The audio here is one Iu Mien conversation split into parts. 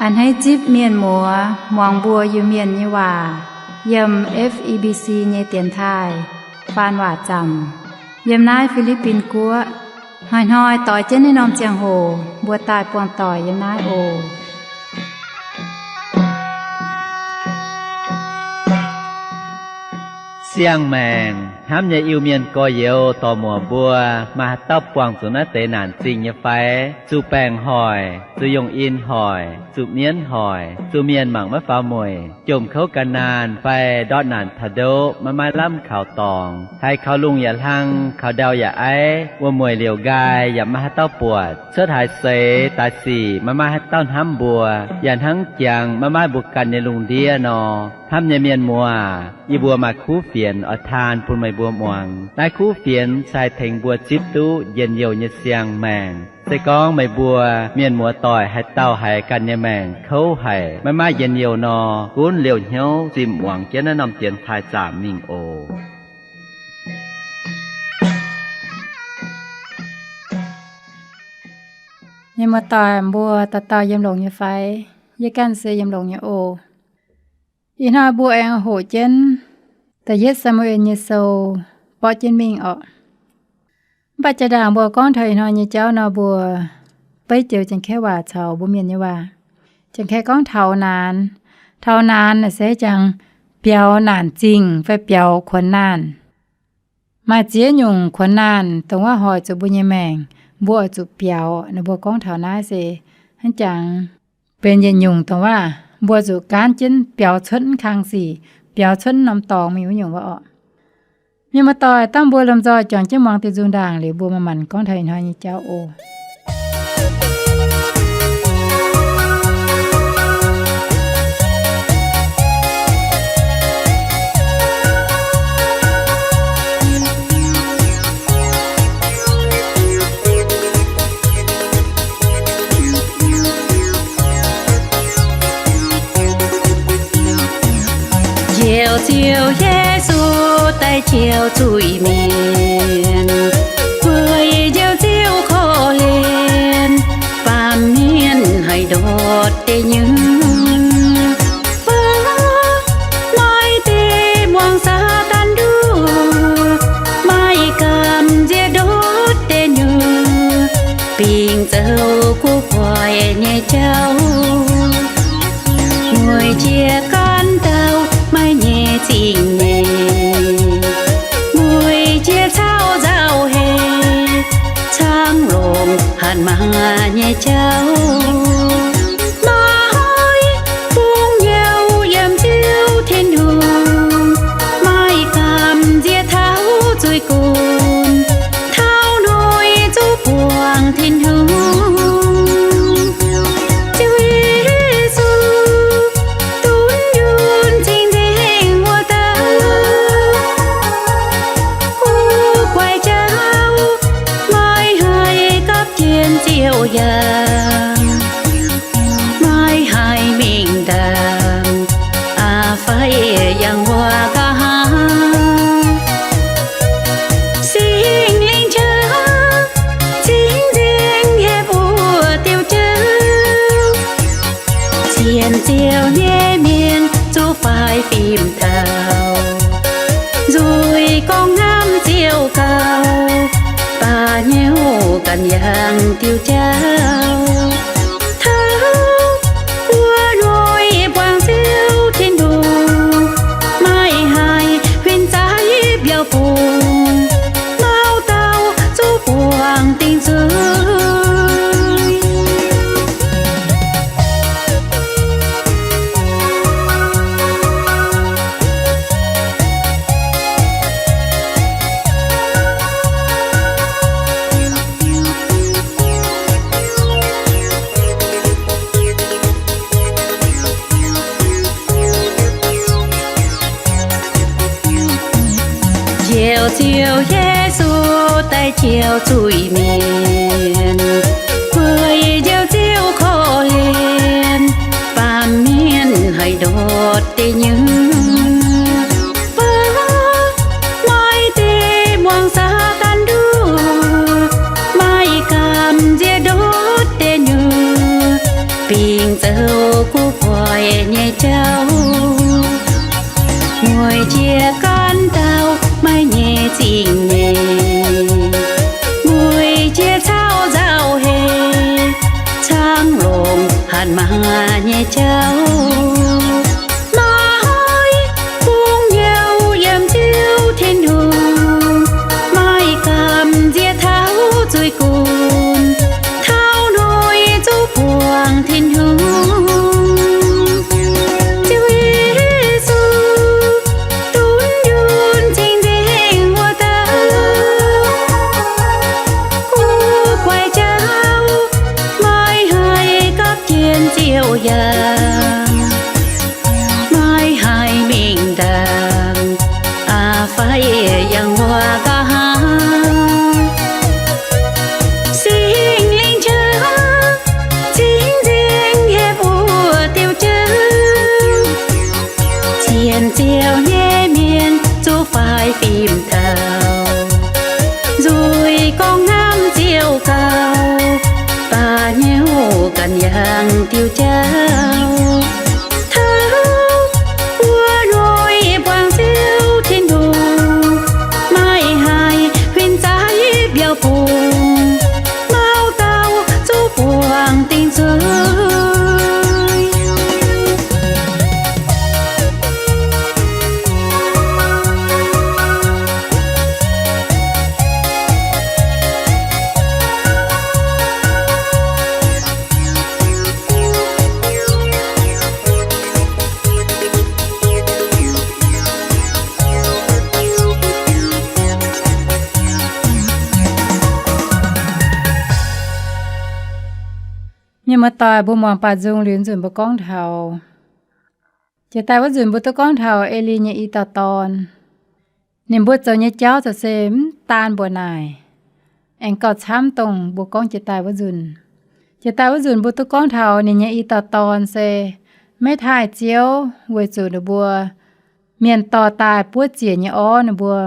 A'hneiv zipv mienh muoz muangx mbuo Iu-Mienh nyei waac yiem F E B C nyei dienx taaih faan waac zaamc yiem naaiv Fi^li^bin Guoqv. Hnoi-hnoi doix jienv naaiv norm ziangh hoc mbuo daaih buangh doic yiem naaiv oc. Siang-maengc hnamv nyei Iu-Mienh gorx-youz dorc-muoc mbuo, maaih haaix dauh buangh zuqc naaiv deix naanc zingh nyei fai? Zuqc baengc hoic, zuqc yongh in hoic, zuqc mienv hoic, zuqc mienh mangc maiv faaux mueic, jomc kouv gan naanh fai ndortv naanc taux ndoqv maiv maaih lamh kaux dorngx, haiz kaux lungh yaac hlang, kaux ndau yaac aiv, wuom-mueic liouc nqaai yaac maiv maaih haaix dauh buatc, cuotv haaix seix daaih sic maiv maaih haaix dauh hnamv mbuo, yaac hnangv jangx maiv maaih mbuo ganh nyei lungh ndiev nor. Hnamv nyei mienh muoz, yie mbuo maaih kuv fienx oix taan bun meih mbuo muangx. Naaiv kuv fienx se haih tengx mbuo zipv duqv njien-youh nyei siang-maengc. Se gorngv meih mbuo mienh muoz doic haaix dauh haiz ganh nyei maengc kouv haic, maiv maaih njien-youh nor, gunv liouh hnyouv zimh muangx jienv naaiv norm dienx taaih zaamc mingh oc. Mienh muoz doic mbuo dauh dauh yiem longx nyei fai? Yie ganh se yiem longx nyei oc. Ih hnoi mbuo aengx hoqc jienv Da'yietv Saa^mu^en nyei sou borqv jienv mingh orqc. Mv baac jaa-ndaangc mbuo gorngv taux ih hnoi nyei jauv nor, mbuo beiv joux Janx-Kaeqv waac caux mbuo Mienh nyei waac. Janx-Kaeqv gorngv taux naanx. Taux naanx naaic se jangx biaux naanc zingh fai biaux kuonx naanh. Maaih ziex nyungc kuonx naanh dongh wuov hoic zuqc mbuo nyei maengc, mbuo oix zuqc biaux. Ninh mbuo gorngv taux naaiv se hnangv jangx benx yietc nyungc dongh wuov mbuo zuqc gaanv jienv biaux cuotv mv kang sic, biaux cuotv mv norm dorngx mingh wuov nyungc wuov orqc. Mienh muoz-doic, dangh mbuo lomh nzoih juangc jienv muangx diuh nzung ndaangc liuz, mbuo manc-manc gorngv taux ih hnoi nyei jauv oc. Njoux Ziouv Yesu daaih njoux zuiz-mienh, weic njoux Ziouv korv-lienh baamh mienh haih ndortv deic nyuoqc. Baac maaih deix muangx Saadaan nduov, maaih gamh nziex ndortv deic nyuoqc, bingx zoux guv poix nyei jauv. Mueiz jiex gaanv dauh maiv nyei zingh nyeic, mueiz jiex caux nzauh heix, caangv longc hatc maaz nyei jauv. Maaih hnoi bungx hnyouv yiem Ziouv Tin-Hungh, maaih gamh nziex taux zuiz-gunv, taux noic zuqc buangh Tin-Hungh. Ziouv Yesu, dunv yunh cing-nzengc wuov dauh, guv guaix jauv, maiv haih gapv jienv Ziouv yangh, maiv haih mingh ndaangc, aa, fai yangh wuov nqa'haav. Singx Lingh qaqv cing-nzengc hepv wuov diuh jauv, sienx Ziouv nyei mienh zuqc faix fim taux, nzuih gorngv hnamv Ziouv gauh, baac hnyouv ganh yangh diuh jauv. Taux wuov hnoi buangh Ziouv Tin-Hungh, maiv haih huin zaaix mbiauz-bung, mauv dauh zuqc buangh dingc zuiz. Njoux Ziouv Yesu daaih njoux zuiz-mienh, weic njoux Ziouv korv-lienh baamh mienh haih ndortv deic nyuoqc. Baac maaih deix muangx Saadaan nduov, maaih gamh nziex ndortv deic nyuoqc, bingx zoux Guaix nyei jauv, mueiz jiex gaanv dauh maiv nyei zingh nyeic, mueiz jiex caux nzauh heix, caangv longc hatc maaz nyei jauv. Maaih bung youh yiem Ziouv Tin-Hungh, maaih gamh nziex taux zuiz gunv, taux noic zuqc buangh Tin-Hungh. Ziouv Yesu, dunv yunh cing-nzengc wuov dauh, guv guaix jauv, maiv haih gapv jienv ziouc yangh, maiv haih mingh ndaangc, aa, fai yangh wuov nqa'haav. Singx Lingh qangx cing-nzengc hepv wuov diuh jauv, cien ziouc nyei mienh zuqc faix fim taux, nzuih gorngv hnamv ziouc gauh, baac nyei hoc ganh yangh diuh jauv. Taux wuov hnoi buangh Ziouv Tin-Hungh, maiv haih huin zaaix mbiauh bung, mauv dauh zuqc buangh dingc zuiz. Mienh muoz-doic, mbuo muangx baaux nzung liuz nzunc mbuo gorngv taux, jiex daaih wuov nzunc mbuo duqv gorngv taux Eli nyei i dauh dorn. Ninh mbuo zoux nyei jauv za'gengh se mv daan mbuoqc naaic, aengx gauh camv dongh mbuo gorngv jiex daaih wuov nzunc. Jiex daaih wuov nzunc mbuo duqv gorngv taux ninh nyei i dauh dorn se maiv taaih Ziouv, weic zuqc ninh mbuo mienh dorh daaih buov ziec nyei orv ninh mbuo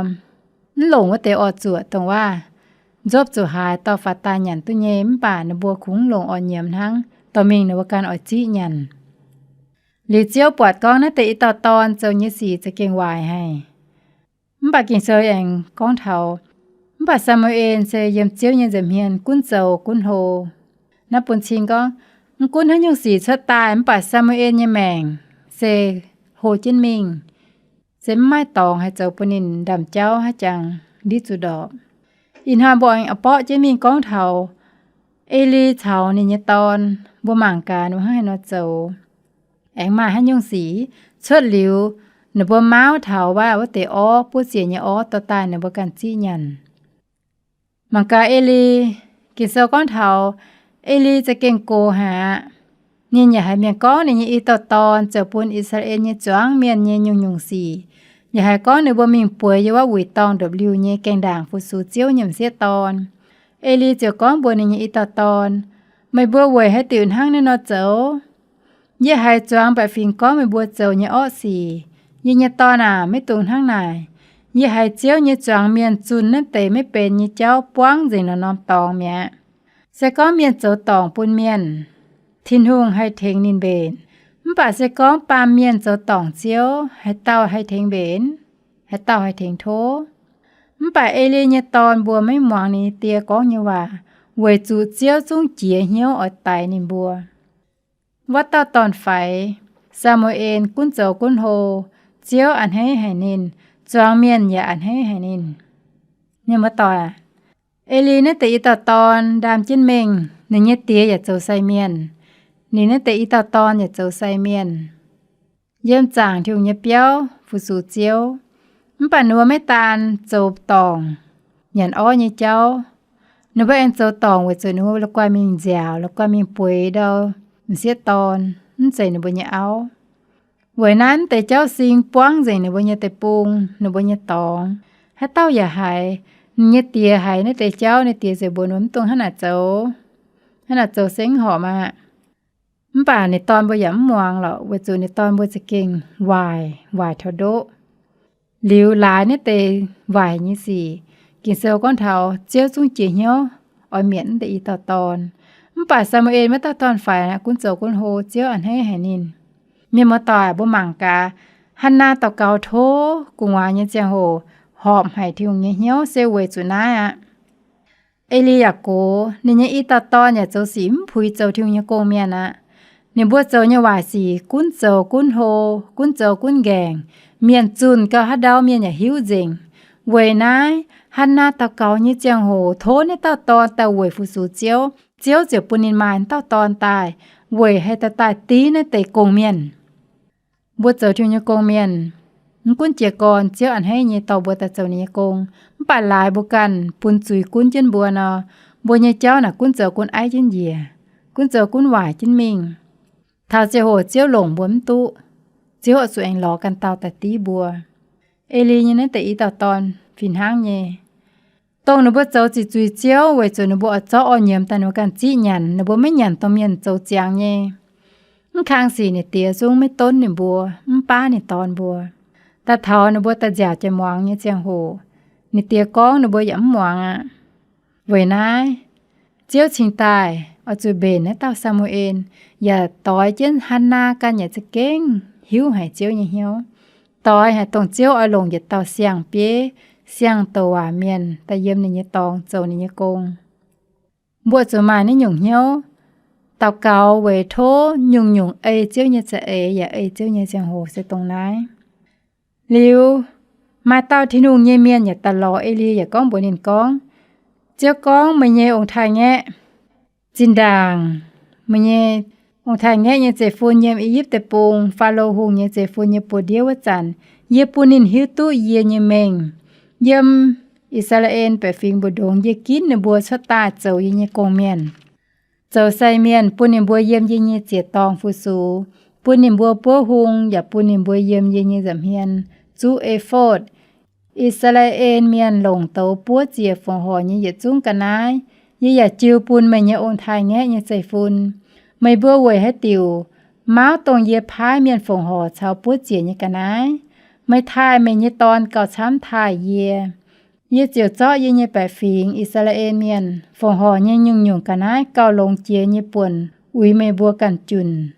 mv longc wuov deix orv zuoqc, dongh waac nzopv zuqc haaix dorh faaux daaih nyanc duqv nyei, mv baac ninh mbuo kungx mv longc orv nyiemz hnangv, dorh mingh ninh mbuo ganh oix ziqv nyanc. Liuz Ziouv buatc gorngv naaiv deix i dauh dorn zoux nyei sic za'gengh waaic haic. Mv baac Ging-Sou aengx gorngv taux, mv baac Saa^mu^en se yiem Ziouv nyei nza'hmien gunv zoux gunv hlo. Naaiv bun cing gorngv, mv gunv haaix nyungc sic cuotv daaih, mv baac Saa^mu^en nyei maengc se hlo jienv mingh, se mv maaih dorngx haih zoux bun ninh ndaamv-jauv haaix jangx ndiev zuqc ndorpc. Ih hnoi mbuo aengx borqv jienv mingh gorngv taux Eli caux ninh nyei dorn, mbuo mangc gaax ninh mbuo hnangv haaix nor zoux. Aengx maaih haaix nyungc sic cuotv liuz, ninh mbuo mauv taux waac wuov deix orv, buov ziec nyei orv dorh daaih ninh mbuo ganh ziqv nyanc. Mangc gaax Eli, Ging-Sou gorngv taux Eli za'gengh gox haic aqv. Ninh yaac haiz mienh gorngv ninh nyei i dauh dorn zoux bun I^saa^laa^en nyei zuangx mienh nyei nyungc-nyungc sic. Yaac haiz gorngv ninh mbuo mingh bueix yiem wuov wuic dorngh ndopv-liuh nyei gaengh ndaangc fu-sux Ziouv nyei m'sieqv dorn. Eli ziouc gorngv mbuox ninh nyei i dauh dorn, meih mbuo weic haaix diuc hnangv naaiv nor zoux? Yie haiz zuangx baeqc fingx gorngv meih mbuo zoux nyei orqv sic. Yie nyei dorn aac, maiv dungx hnangv naaic. Yie haiz Ziouv nyei zuangx mienh zunh naaiv deix maiv benx nyei jauv buangv nzengc norm-norm dorngx mi'aqv. Se gorngv mienh zoux dorngc bun mienh, Tin-Hungh haih tengx ninh mbenc. Mv baac se gorngv baamh mienh zoux dorngc Ziouv, haaix dauh haih tengx mbenc? Haaix dauh haih tengx tov? Mv baac Eli nyei dorn mbuo maiv muangx ninh die gorngv nyei waac, weic zuqc Ziouv zungv jiex hnyouv oix daix ninh mbuo. Wuov dauh dorn-faix, Saa^mu^en, gunv zoux gunv hlo, Ziouv a'hneiv haic ninh, zuangx mienh yaac a'hneiv haic ninh. Mienh muoz-doic aac, Eli naaiv deix i dauh dorn ndaam jienv mengh, ninh nyei die yaac zoux sai mienh. Ninh naaiv deix i dauh dorn yaac zoux sai mienh, yiem zaangc Tin-Hungh nyei biauv fu-sux Ziouv. Mv baac ninh mbuo maiv daan zoux dorngc nyanc orv nyei jauv. Ninh mbuo aengx zoux dorngc weic zuqc ninh mbuo la'guaih mingh nziaauc, la'guaih mingh bueix ndau m'sieqv dorn, mv zeiz ninh mbuo nyei auv. Weic naaiv deix jauv sing buangv nzengc ninh mbuo nyei deic-bung, ninh mbuo nyei dorngx. Haaix dauh yaac haiz, ninh nyei die haiz naaiv deix jauv, ninh die ziouc mbuox ninh mbuo mv dungx hnangv naaic zoux. Hnangv naaic zoux se mv horpc aqv. Mv baac ninh dorn mbuo yaac mv muangx lorqc, weic zuqc ninh dorn mbuo za'gengh waaic, waaic taux ndoqv. Liuz laaix naaiv deix waaic nyei sic, Ging-Sou gorngv taux Ziouv zungv jiex hnyouv oix mietc naaiv deix i dauh dorn. Mv baac Saa^mu^en wuov dauh dorn-faix gunv zoux gunv hlo, Ziouv a'hneiv haic ninh. Mienh muoz-doic, mbuo mangc gaax, Hannaa daux gaux tov gu'nguaaz nyei ziangh hoc horpc haic Tin-Hungh nyei hnyouv se weic zuqc naaiv aqv. Eli yaac gox, ninh nyei i dauh dorn yaac zoux sic mv puix zoux Tin-Hungh nyei gong-mienh aqv. Ninh mbuo zoux nyei waaic sic gunv zoux gunv hlo, gunv zoux gunv nqaengc. Mienh zunh gau haaix ndau mienh yaac hiuv nzengc. Weic naaiv, Hannaa daux gaux nyei ziangh hoc tov naaiv dauh dorn daaih weic fu-sux Ziouv, Ziouv ziouc bun ninh maaih dauh dorn daaih, weic haih daaih daaih div naaiv deix gong-mienh. Mbuo zoux Tin-Hungh nyei gong-mienh, mv gunv jiez gorn Ziouv a'hneiv nyei dorh mbuo daaih zoux ninh nyei gong, mv baac laaix mbuo ganh bun zuiz gunv jienv mbuo nor, mbuo nyei jauv naaic gunv zoux gunv aiv jienv njiec, gunv zoux gunv waaic jienv mingh. Taux ziangh hoc Ziouv longc mbuo mv duqv, Ziouv oix zuqc aengx lorz ganh dauh daaih div mbuo. Eli nyei naaiv deix i dauh dorn fih hnangv nyei. Dongh ninh mbuo zoux ziqc zuiz Ziouv weic zuqc ninh mbuo oix zorqv orv nyiemz daaih ninh mbuo ganh ziqv nyanc, ninh mbuo maiv nyanc dongh mienh zoux ziangx nyei. Mv kang sic ninh diex zungv maiv donv ninh mbuo, mv baav ninh dorn mbuo. Daaih taux ninh mbuo daaih nziaauc jiex muangx nyei ziangh hoc, ninh diex gorngv ninh mbuo yaac mv muangx aqv. Weic naaiv, Ziouv cingx daaih oix zuqc mbenc naaiv dauh Saa^mu^en, yaac doix jienv Hannaa ganh yaac za'gengh hiuv haic Ziouv nyei hnyouv. Doix haic dongh Ziouv oix longc yietc dauh siang-bieiv, siang-douc waac mienh daaih yiem ninh nyei dorngx zoux ninh nyei gong. Mbuo zuqc maaih naaiv nyungc hnyouv, daux gaux weic tov nyungc-nyungc ei Ziouv nyei za'eix yaac ei Ziouv nyei ziangh hoc se dongh naaiv. Liuz, maaih dauh Tin-Hungh nyei mienh yaac daaih lorz Eli yaac gorngv mbuox ninh gorngv, Ziouv gorngv, meih nyei ong-taaix-ngaeqv, zinh ndaangc meih nyei ong-taaix-ngaeqv nyei zeiv-fun yiem I^yipv Deic-Bung, Faalo Hungh nyei zeiv-fun nyei buoz-ndiev wuov zanc, yie bun ninh hiuv duqv yie nyei mengh. Yiem I^saa^laa^en baeqc fingx mbu'ndongx yie ginv ninh mbuo cuotv daaih zoux yie nyei gong-mienh, zoux sai mienh, bun ninh mbuo yiem yie nyei ziec-dorngh fu-sux, bun ninh mbuo buov hung, yaac bun ninh mbuo yiem yie nyei nza'hmien zuqv efod. I^saa^laa^en Mienh longc douz buov ziec fongc horc nyei yietc zungv ga'naaiv, yie yaac jiu bun meih nyei ong-taaix-ngaeqv nyei zeiv-fun. Meih mbuo weic haaix diuc mauv dongh yie paaiv mienh fongc horc caux buov ziec nyei ga'naaiv? Meih taaih meih nyei dorn gauh camv taaih yie. Yie ziouc zorqv yie nyei baeqc fingx, I^saa^laa^en Mienh, fongc horc nyei nyungc-nyungc ga'naaiv gauh longx jiex nyei buonc uix meih mbuo ganh junc.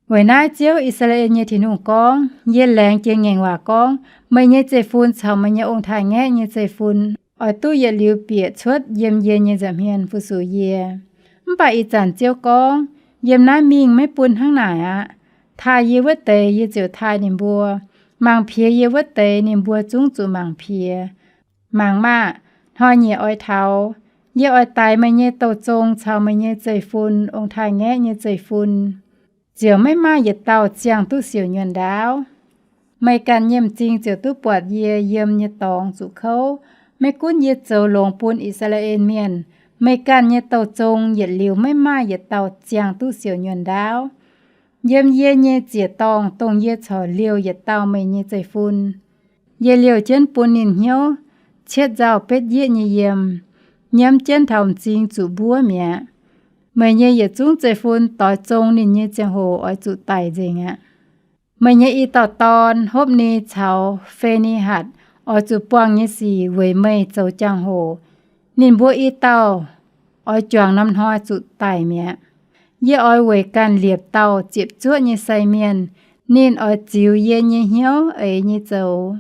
Weic naaiv Ziouv, I^saa^laa^en nyei Tin-Hungh, gorngv, Yie laengz jiex ngaengc waac gorngv, meih nyei zeiv-fun caux meih nyei ong-taaix-ngaeqv nyei zeiv-fun oix duqv yietc liuz bieqc cuotv yiem yie nyei nza'hmien fu-sux yie. Mv baac ih zanc Ziouv gorngv, Yiem naaiv mingh maiv bun hnangv naaic aqv. Taaih yie wuov deix yie ziouc taaih ninh mbuo. Mangc piex yie wuov deix ninh mbuo zungv zuqc mangc piex. Mangc maah! Hnoi-nyieqc oix taux, yie oix daix meih nyei douh zong caux meih nyei zeiv-fun, ong-taaix-ngaeqv nyei zeiv-fun, ziouc maiv maaih yietc dauh ziangh duqv siouc nyuonh ndaauv. Meih ganh nyei m'zing ziouc duqv buatc yie yiem nyei dorngx zuqc kouv. Maiv gunv yie zoux longx bun I^saa^laa^en Mienh, meih ganh nyei douh zong yietc liuz maiv maaih yietc dauh ziangh duqv siouc nyuonh ndaauv. Yiem yie nyei ziec-dorngh dongh yie corc liouh yietc dauh meih nyei zeiv-fun. Yie liouh jienv bun ninh hnyouv cietv nzauh betv yieqv nyei yiem, nyiemv jienv taux m'zing zuqc mbuov mi'aqv. Meih nyei yietc zungv zeiv-fun doix zong ninh nyei ziangh hoc oix zuqc daic nzengc aqv. Meih nyei i dauh dorn, Hopv^ni, caux Fi^ni^hatc oix zuqc buangh nyei sic weic meih zoux jangx-hoc. Ninh mbuo i dauh oix juangc norm hnoi zuqc daic mi'aqv. Yie oix weic ganh liepc dauh ziepc zuoqv nyei sai mienh. Ninh oix ziux yie nyei hnyouv eix nyei zoux.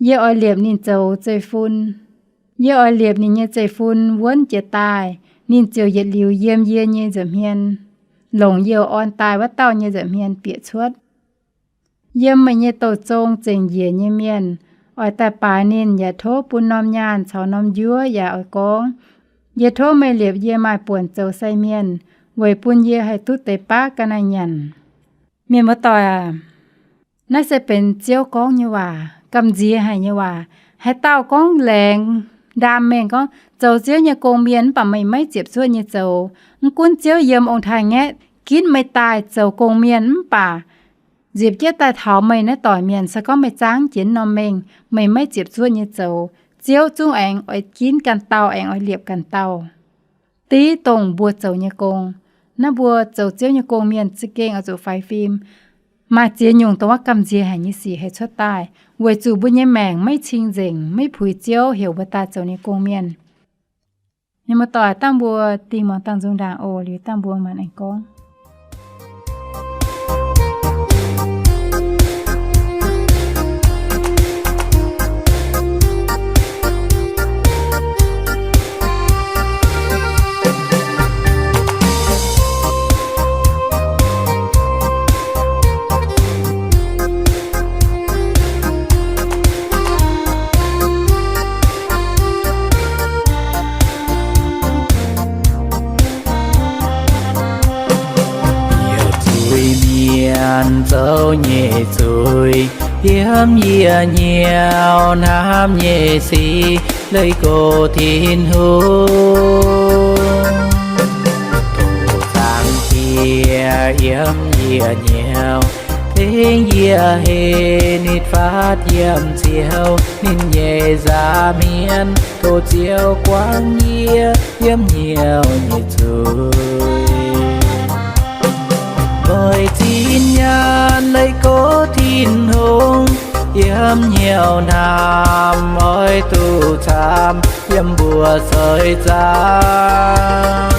Yie oix liepc ninh zoux zeiv-fun. Yie oix liepc ninh nyei zeiv-fun wuonv jiez daaih. Ninh ziouc yietc liuz yiem yie nyei nza'hmien, longc yie oix orn daaih wuov dauh nyei nza'hmien bieqc cuotv. Yiem meih nyei douh zong zengc njiec nyei mienh oix daaih baaix ninh yaac tov bun norm nyaanh caux norm njuov yaac oix gorngv, Yie tov meih liepc yie maaih buonc zoux sai mienh, weic bun yie haih duqv deix baqv ga'naaiv nyanc. Mienh muoz-doic aac, naaiv se benx Ziouv gorngv nyei waac, gamh nziex haic nyei waac. Haaix dauh gorngv laengz ndaam mengh gorngv, Zoux Ziouv nyei gong-mienh mv baac meih maiv ziepc zuoqv nyei zoux. Mv gunv Ziouv yiem ong-taaix-ngaeqv ginv meih daaih zoux gong-mienh mv baac nzipc jienv daaih taux meih naaiv doic mienh, se gorngv meih zaangv jiex norm mengh, meih maiv ziepc zuoqv nyei zoux, Ziouv zungv aengx oix ginv ganh dauh, aengx oix liepc ganh dauh. Div dongh mbuo zoux nyei gong. Naaiv mbuo zoux Ziouv nyei gong-mienh za'gengh oix zuqc faix fim. Maaih ziex nyungc dongh wuov gamh nziex haic nyei sic haih cuotv daaih, weic zuqc mbuo nyei maengc maiv cing-nzengc, maiv puix Ziouv heuc mbuo daaih zoux ninh gong-mienh. Mienh muoz-doic, dangh mbuo dingh muangx dangh nzung ndaangc oc. Liuz dangh mbuo maanc aengx gorngv. Zoux nyei zuiz yiem yie hnyouv, hnamv nyei sic leih go Tin-Hungh. Dongh zaangc Diex yiem yie hnyouv, tengx yie heh nitv fatv yiem Ziouv. Ninh nyei nza'hmien tov Ziouv guangc yie yiem hnyouv nyei zuiz. Meih zinh nyaanh leih go Tin-Hungh, yiem hnyouv hnamv oix duqv camv yiem mbuo seix zaangc.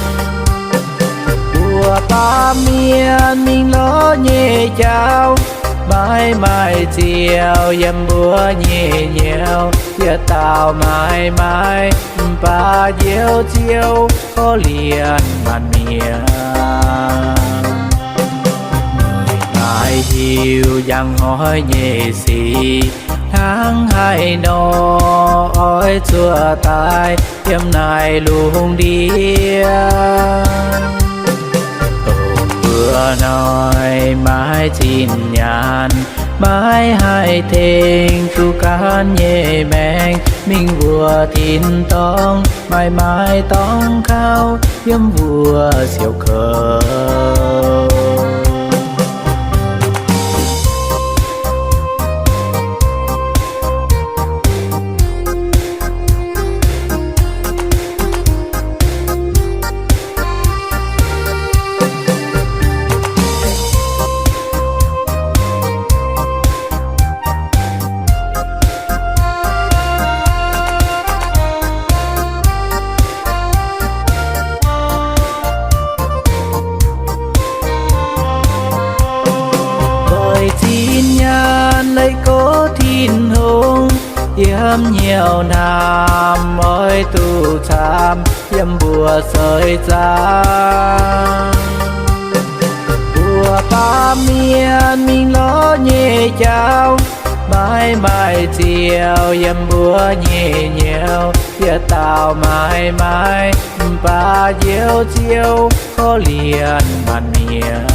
Mbuo baamh mienh mingh lorz nyei jauv, maiv maaih Ziouv yiem mbuo nyei hnyouv. Yietc dauh maiv maaih, mv baac Njoux Ziouv korv-lienh maanc mienh. Meih naaic hiuv njang hnoi nyei sic, hnangv haaix nor oix zuotc daaih yiem naaiv lungh ndiev. Dongh mbuo hnoi maiv zinh nyaanh, maiv haih tengx duqv gaanv nyei maengc mingh wuov tin-dorngh, maaih maaih dorngx kaux yiem wuov siouc kouv. Meih zinh nyaanh leih go Tin-Hungh, yiem hnyouv hnamv oix duqv camv yiem mbuo seix zaangc. Mbuo baamh mienh mingh lorz nyei jauv, maiv maaih Ziouv yiem mbuo nyei hnyouv. Yietc dauh maiv maaih, mv baac Njoux Ziouv korv-lienh maanc mienh.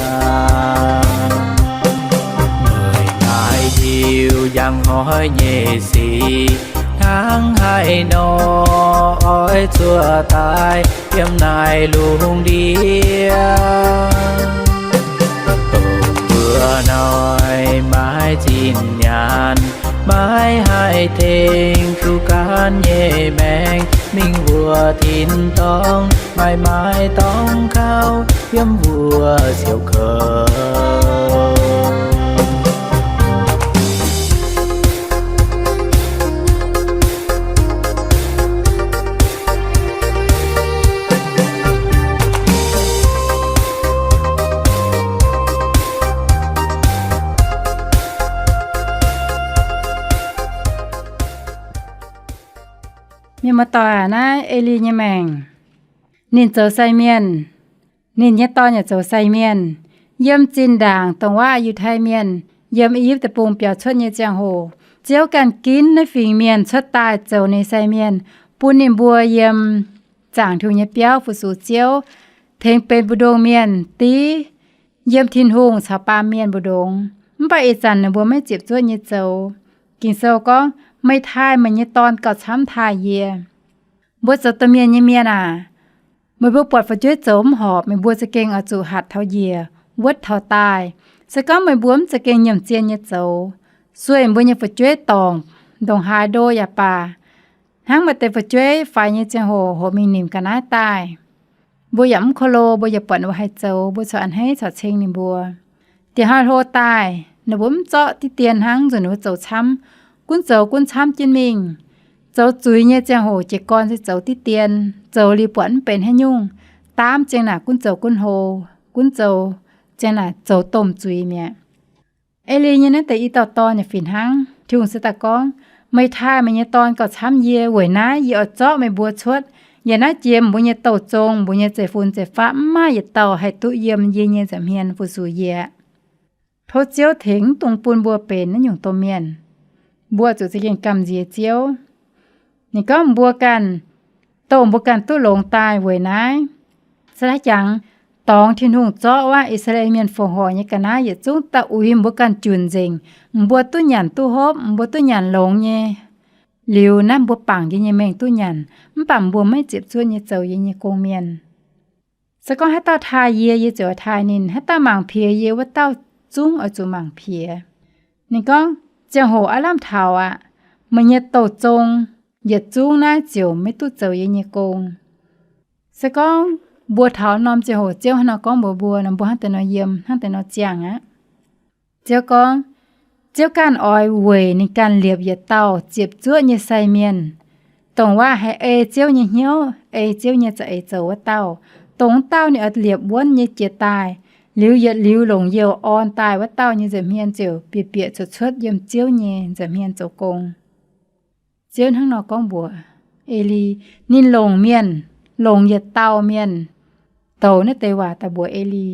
Meih naaic hiuv njang hnoi nyei sic, hnangv haaix nor oix zuotc daaih yiem naaiv lungh ndiev. Dongh mbuo hnoi maiv zinh nyaanh, maiv haih tengx duqv gaanv nyei maengc mingh wuov tin-dorngh, maaih maaih dorngx kaux yiem wuov siouc kouv. Mienh muoz-doic, naaiv E^li nyei maengc. Ninh zoux sai mienh. Ninh nyei dorn yaac zoux sai mienh. Yiem zinh ndaangc dongh waac Yiutai Mienh yiem I^yipv Deic-Bung biaux cuotv nyei ziangh hoc, Ziouv ganh ginv naaiv fingx mienh cuotv daaih zoux ninh sai mienh, bun ninh mbuo yiem zaangc Tin-Hungh nyei biauv fu-sux Ziouv, tengx benx mbu'ndongx mienh div yiem Tin-Hungh caux baamh mienh mbu'ndongx. Mv baac ih zanc ninh mbuo maiv ziepc zuoqv nyei zoux. Ging-Sou gorngv, Meih taaih meih nyei dorn gauh camv taaih yie. Mbuo zoux domh mienh nyei mienh aac, meih mbuo buatc fu'jueiv zoux mv horpc, meih mbuo za'gengh oix zuqc hatc taux njiec, wuotv taux daaih. Se gorngv meih mbuo mv za'gengh nyiemc zien nyei zoux, sueih mbuo nyei fu'jueiv dorngc ndongc haaix ndo yaac baac, hnangv maaih deix fu'jueiv faix nyei ziangh hoc hoqc mingh nimc ga'naaiv daaih. Mbuo yaac mv ko lo, mbuo yaac buatc ninh mbuo haih zoux, mbuo corc a'hneiv corc ceng ninh mbuo. Diex hnoi hlo daaih, ninh mbuo mv zorqv diqv dien hnangv nzunc ninh mbuo zoux camv, gunv zoux gunv camv jienv mingh. Zoux zuiz nyei ziangh hoc jiez gorn se zoux diqv dien, zoux liuz buatc mv benx haaix nyungc, daamv ziang naaic gunv zoux gunv hlo, gunv zoux ziang naaic zoux domh zuiz mi'aqv. E^li nyei naaiv deix i dauh dorn yaac fih hnangv. Tin-Hungh se daaih gorngv, Meih taaih meih nyei dorn gauh camv yie. Weic naaiv yie oix zorqv meih mbuo cuotv. Yaac naaiv jiex mbuo nyei douh zong, mbuo nyei zeiv-fun zeiv-faqv mv maaih yietc dauh haih duqv yiem yie nyei nza'hmien fu-sux yie. Tov Ziouv tengx mv dungx bun mbuo benx naaiv nyungc domh mienh. Mbuo zuqc za'gengh gamh nziex Ziouv. Ninh gorngv mbuo ganh, dongh mbuo ganh duqv longx daaih weic naaiv. Se hnangv jangx, dorngx Tin-Hungh zorqv wuov I^saa^laa^en Mienh fongc horc nyei ga'naaiv yietc zungv da'uix mbuo ganh junc nzengc. Mbuo duqv nyanc duqv hopv, mbuo duqv nyanc longx nyei. Liuz naaiv mbuo bangc yie nyei mengh duqv nyanc, mv baac mbuo maiv ziepc zuoqv nyei zoux yie nyei gong mienh. Se gorngv haaix dauh taaih yie, yie ziouc taaih ninh. Haaix dauh mangc piex yie, wuov dauh zungv oix zuqc mangc piex. Ninh gorngv, ziangh hoc aav lamh taux aqv. Meih nyei douh zong yietc zungv naaiv ziouc maiv duqv zoux yie nyei gong. Se gorngv mbuo taux norm ziangh hoc Ziouv hnangv nor gorngv mbuox mbuo nor, mbuo hnangv deix nor yiem, hnangv deix nor ziangh aqv. Ziouv gorngv, Ziouv ganh oix weic ninh ganh liepc yietc dauh ziepc zuoqv nyei sai mienh, dongh waac haih ei Ziouv nyei hnyouv, ei Ziouv nyei za'eix zoux wuov dauh. Dongh wuov dauh ninh oix liepc wuonv nyei jiex daaih, liuz yietc liuz longc youh orn daaih wuov dauh nyei nza'hmien ziouc bieqc bieqc cuotv cuotv yiem Ziouv nyei nza'hmien zoux gong. Ziouv hnangv nor gorngv mbuox Eli. Ninh longc mienh, longc yietc dauh mienh, douc naaiv deix waac daaih mbuox Eli.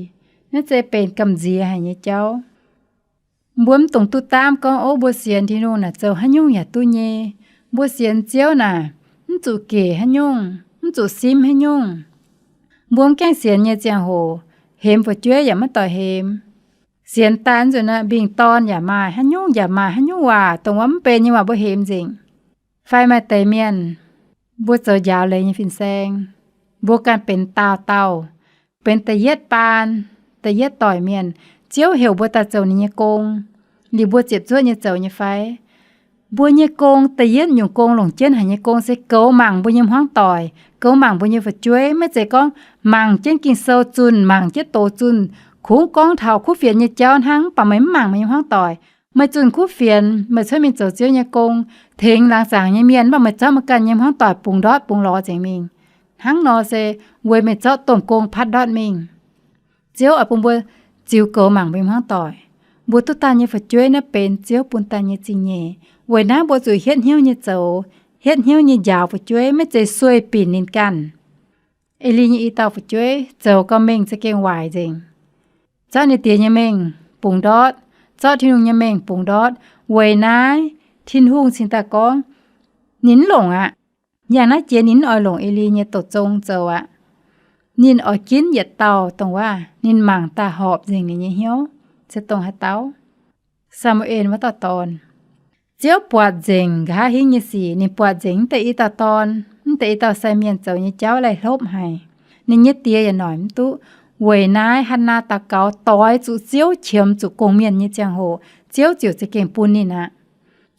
Naaiv se benx gamh nziex haic nyei jauv. Mbuo mv dungx duqv daamv gorngv, ov, mbuo sienx Tin-Hungh naaic zoux haaix nyungc yaac duqv nyei. Mbuo sienx Ziouv naaic, mv zuqc gec haaix nyungc, mv zuqc simv haaix nyungc. Mbuo mv gaengh sienx nyei ziangh hoc, hemx fu'jueiv yaac maiv doix hemx. Sienx daaih nzunc naaiv mbingh dorn yaac maaih, haaix nyungc yaac maaih, haaix nyungc waac dongh wuov mv benx nyei waac mbuo hemx nzengc. Fai maaih deix mienh, mbuo zoux njaaux leiz nyei fin-saeng, mbuo ganh benx daauh dauh, benx da'yietv baan, da'yietv doic mienh, Ziouv heuc mbuo daaih zoux ninh nyei gong, liuz mbuo ziepc zuoqv nyei zoux nyei fai? Mbuo nyei gong, da'yietv nyungc gong longc jienv haic nyei gong se goux mangc mbuo nyei hmuangv doic, goux mangc mbuo nyei fu'jueiv. Maiv zeiz gorngv mangc jienv Ging-Sou zunh, mangc jienv doz zunh, kungx gorngv taux kuv fienx nyei jauv hnangv, mv baac meih mv mangc meih nyei hmuangv doic. Meih zunh kuv fienx, meih cuotv mingh zoux Ziouv nyei gong, tengx laangz zaangc nyei mienh, mv baac meih zorqv meih ganh nyei hmuangv doic bungx ndortv bungx lorz nzengc mingh. Hnangv nor se weic meih zorqv domh gong patv ndortv mingh. Ziouv oix bun mbuo ziux goux mangc mbuo nyei hmuangv doic. Mbuo duqv daaih nyei fu'jueiv naaiv benx Ziouv bun daaih nyei zingh nyeic. Weic naaiv mbuo zuqc hietv hnyouv nyei zoux, hietv hnyouv nyei njaaux fu'jueiv, maiv zeiz sueih binc ninh ganh. Eli nyei i dauh fu'jueiv zoux gau mengh za'gengh waaic nzengc. Zorqv ninh diex nyei mengh bungx ndortv, zorqv Tin-Hungh nyei mengh bungx ndortv. Weic naaiv Tin-Hungh cingx daaih gorngv, ninh mv longc aqv. Yangh naaiv jiex ninh mv oix longc Eli nyei douz zong zoux aqv. Ninh oix ginv yietc dauh dongh waac ninh mangc daaih horpc nzengc ninh nyei hnyouv, se dongh haaix dauh? Saa^mu^en wuov dauh dorn. Ziouv buatc nzengc nqa'haav hingv nyei sic. Ninh buatc nzengc mv deix i dauh dorn, mv deix i dauh sai mienh zoux nyei jauv laih hlopv haic. Ninh nyei diex yaac noic mv duqv. Weic naaiv Hannaa daux gaux doix zuqc Ziouv, qiemx zuqc gong-mienh nyei ziangh hoc, Ziouv ziouc za'gengh bun ninh aqv.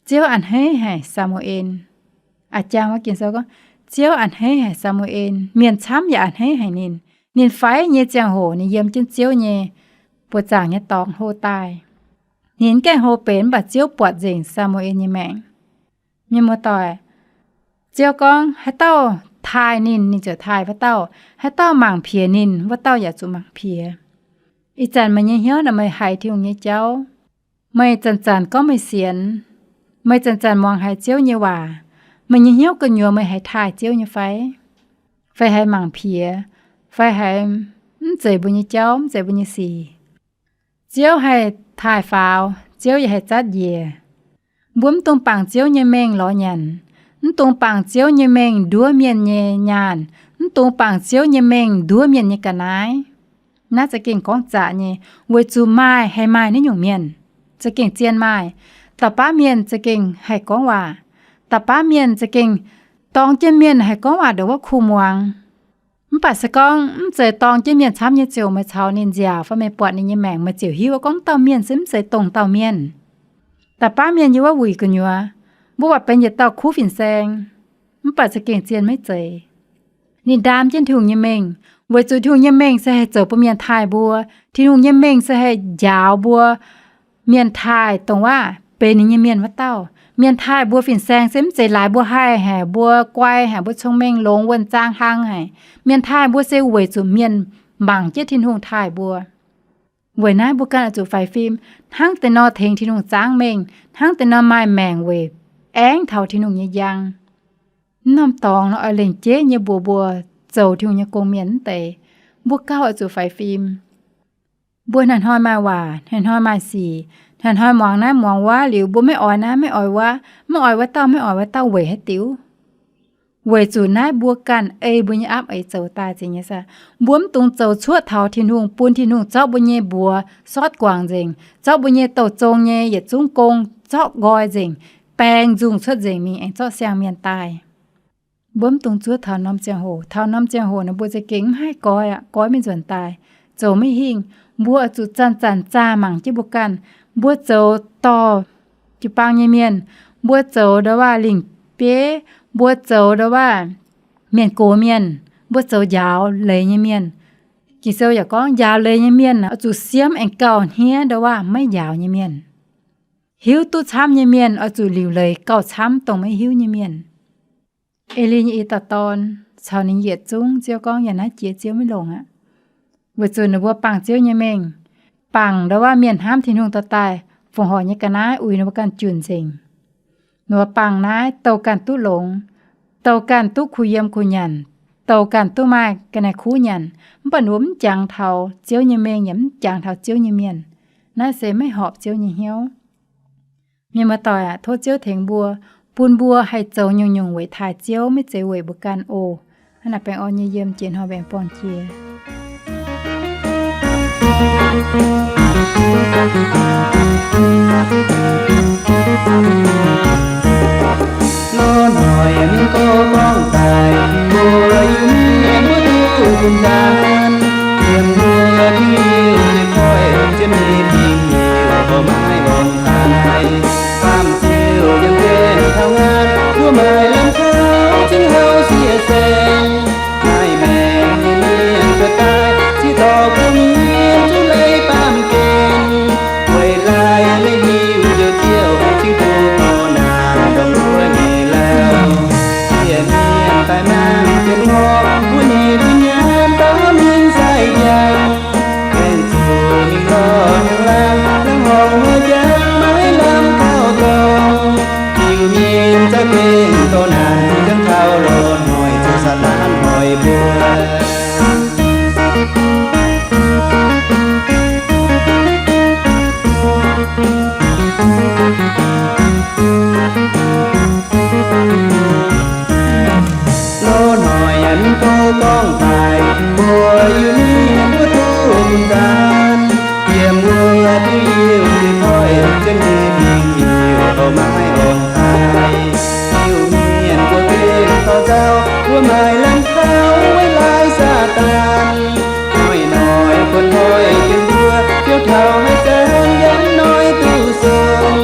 Ziouv a'hneiv haic Saa^mu^en. A'jang wuov Ging-Sou gorngv, Ziouv a'hneiv haic Saa^mu^en. Mienh camv yaac a'hneiv haic ninh. Ninh faix nyei ziangh hoc ninh yiem jienv Ziouv nyei buoz-zaangc nyei dorngx hlo daaih. Ninh mv gaengh hlo benx, mv baac Ziouv buatc nzengc Saa^mu^en nyei maengc. Mienh muoz-doic, Ziouv gorngv, haaix dauh taaih ninh, ninh ziouc taaih wuov dauh. Haaix dauh mangc piex ninh, wuov dauh yaac zuqc mangc piex. Ih zanc meih nyei hnyouv naaic, meih haiz Tin-Hungh nyei jauv, meih zanc-zanc gorngv meih sienx, meih zanc-zanc muangx haiz Ziouv nyei waac, meih nyei hnyouv gu'nyuoz meih haiz taaih Ziouv nyei fai? Fai haiz mangc piex, fai haiz mv zeiz mbuo nyei jauv, mv zeiz mbuo nyei sic? Ziouv haih taaih faaux, Ziouv yaac haih zatv njiec. Mbuo mv dungx bangc Ziouv nyei mengh lorz nyanc, mv dungx bangc Ziouv nyei mengh nduov mienh nyei nyaanh, mv dungx bangc Ziouv nyei mengh nduov mienh nyei ga'naaiv. Naaiv za'gengh gorngv zaqc nyei, weic zuqc maaih haih maaih naaiv nyungc mienh, za'gengh zien maaih. Da'baav mienh za'gengh haih gorngv waac. Da'baav mienh za'gengh dorng jienv mienh haih gorngv waac ndongc wuov kuh muangx. Mv baac se gorngv mv zeiz dorng jienv mienh camv nyei ziouc meih caux ninh nziaauc fai meih buatc ninh nyei maengc, meih ziouc hiuv gorngv dauh mienh se mv zeiz dongh dauh mienh. Da'baav mienh yiem wuov wuic gu'nyuoz, mbuo buatc benx yietc dauh kuv fin-saeng, mv baac za'gengh zien maiv zeiz. Ninh ndaam jienv Tin-Hungh nyei mengh, weic zuqc Tin-Hungh nyei mengh se haih zoux bun mienh taaih mbuo. Tin-Hungh nyei mengh se haih njaaux mbuo. Mienh taaih dongh waac benx ninh nyei mienh wuov dauh. Mienh taaih mbuo fin-saeng se mv zeiz laaix mbuo haih haic, mbuo guai haic, mbuo cong-mengh longx, wuonh zaang hlang haic. Mienh taaih mbuo se weic zuqc mienh mangc jienv Tin-Hungh taaih mbuo. Weic naaiv mbuo ganh oix zuqc faix fim, hnangv deix nor tengx Tin-Hungh zaangv mengh, hnangv deix nor maaih maengc weic aengv taux Tin-Hungh nyei njang. Mv norm dorngx nor oix lengc jeiv nyei mbuox mbuo zoux Tin-Hungh nyei gong-mienh mv deix. Mbuo gauh oix zuqc faix fim. Mbuo hnoi-hnoi maaih waac, hnoi-hnoi maaih sic, hnoi-hnoi muangx naaiv muangx wuov liuz, mbuo maiv oix naaiv maiv oix wuov, maiv oix wuov dauh maiv oix wuov dauh weic haaix diuc? Weic zuqc naaiv mbuo ganh ei mbuo nyei apv eix zoux daaih nzengc nyei saah. Mbuo mv dungx zoux cuotv taux Tin-Hungh, bun Tin-Hungh zorqv mbuo nyei mbuox sortv guangc nzengc, zorqv mbuo nyei douh zong nyei yietc zungv gong zorqv nqoi nzengc, baeng nzungh cuotv nzengc mingh aengx zorqv siang-mienh daaih. Mbuo mv dungx zuov taux norm ziangh hoc. Taux norm ziangh hoc naaic mbuo za'gengh mv haih goiv aqv, goiv maiv nzuonx daaih, zoux maiv hingh. Mbuo oix zuqc zanc-zanc zaah mangc jienv mbuo ganh. Mbuo zoux dorh jiu-baang nyei mienh, mbuo zoux ndau waac lingc bieiv, mbuo zoux ndau waac mienh gox mienh, mbuo zoux njaaux leiz nyei mienh. Ging-Sou yaac gorngv njaaux leiz nyei mienh oix zuqc siemv aengx gauh hniev ndau waac maiv njaaux nyei mienh. Hiuv duqv camv nyei mienh oix zuqc liuc leiz gauh camv dongh maiv hiuv nyei mienh. E^li nyei i dauh dorn caux ninh yietc zungv, Ziouv gorngv, yiem naaiv jiex Ziouv maiv longc aqv. Weic zuqc ninh mbuo bangc Ziouv nyei mengh, bangc ndau waac mienh hnamv Tin-Hungh dorh daaih, fongc horc nyei ga'naaiv uix ninh mbuo ganh junc nzengc. Ninh mbuo bangc naaiv douh ganh duqv longx, douh ganh duqv kuh yiem kuh nyanc, douh ganh duqv maaih ga'naaiv kuv nyanc, mv baac ninh mbuo mv jangx taux Ziouv nyei mengh yaac mv jangx taux Ziouv nyei mienh. Naaiv se maiv horpc Ziouv nyei hnyouv. Mienh muoz-doic aac, tov Ziouv tengx mbuo, bun mbuo haih zoux nyungc-nyungc weic taaih Ziouv, maiv zeiz weic mbuo ganh oc. Hnangv naaic baengh orn nyei yiem jiex hnoi mbaengx borngh jiex. Lov noic mv gorngv gorngv daaih, mbuo Iu-Mienh mbuo duqv zunh nzaanx, yiem mbuo Iu-Mienh koiv jienv mingh, mbuo maiv longc daaih. Baamh ziouv yiem jienv taux naaiv, mbuo maaih lamh kaux zingv houv sieqv saeng. Maaih maengc nyei mienh cuotv daaih, ziex dorh kuv mienh zungv leiz baamh gen. Weic laaix maiv hiuv njoux Ziouv, zingv duqv dorh naanc ndongc wuov nyei lauh. Sieqv mienh daaih mangc jienv mbuo, mbuo nyei duqv nyaanh daaih mingh sai jangx. Aengx zuqc mingh lorh hnyangx-laangh, laangz horngc wuov jangx maiv lamh kaux dorngx. Iu-Mienh za'gengh dorh naanc, zungv taux loz-hnoi zuqc Saadaan hoic mbuo. Loz-hnoi yaac mv tov gorngv daaih, mbuo Iu-Mienh mbuo duqv zunh nzaanx. Yiem wuov diuh Iu-Mienh koiv jienv mingh, mbuo maiv longc daaih. Iu-Mienh mbuo gengh dorh nzauh, mbuo maaih lamh kaux weic laaix Saadaan. Hnoi-hnoi buonc hnoi jienv mbuo biouv taux haaix zanc yiem hnoi duqv sung.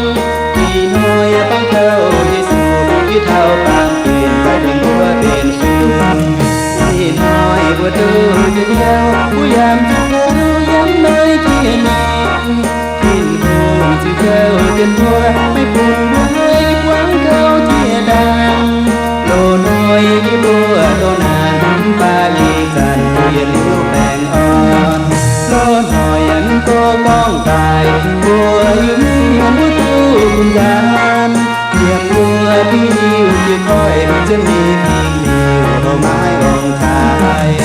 Ih hnoi bangc taux Yesu, biouv taux baamh gen daaih tengx mbuo benx sung. Ih hnoi mbuo duqv njien-youh, mbuo yaac zuqc kouv yiem naaiv jiex nyei. Tin-Hungh ziouc jienv mbuo, maiv bun mbuo haih buangv kouv jiex ndaangc. Loz-hnoi yie mbuo dorh naanc, mv baac ih zanc mbuo yietc liuz baengh orn. Loz-hnoi yaac mv tov gorngv daaih, mbuo Iu-Mienh mbuo duqv zunh nzaanx. Yiem mbuo diuh Iu-Mienh koiv jienv mingh, mbuo maiv longc daaih.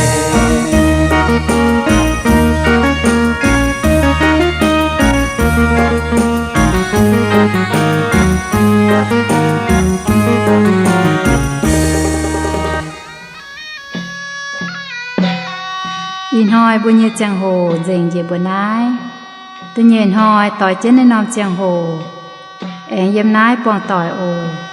Ih hnoi mbuo nyei ziangh hoc nzengc njiec mbuo naaiv. Da'nyeic hnoi doix jienv naaiv norm ziangh hoc, aengx yiem naaiv buangh doic oc.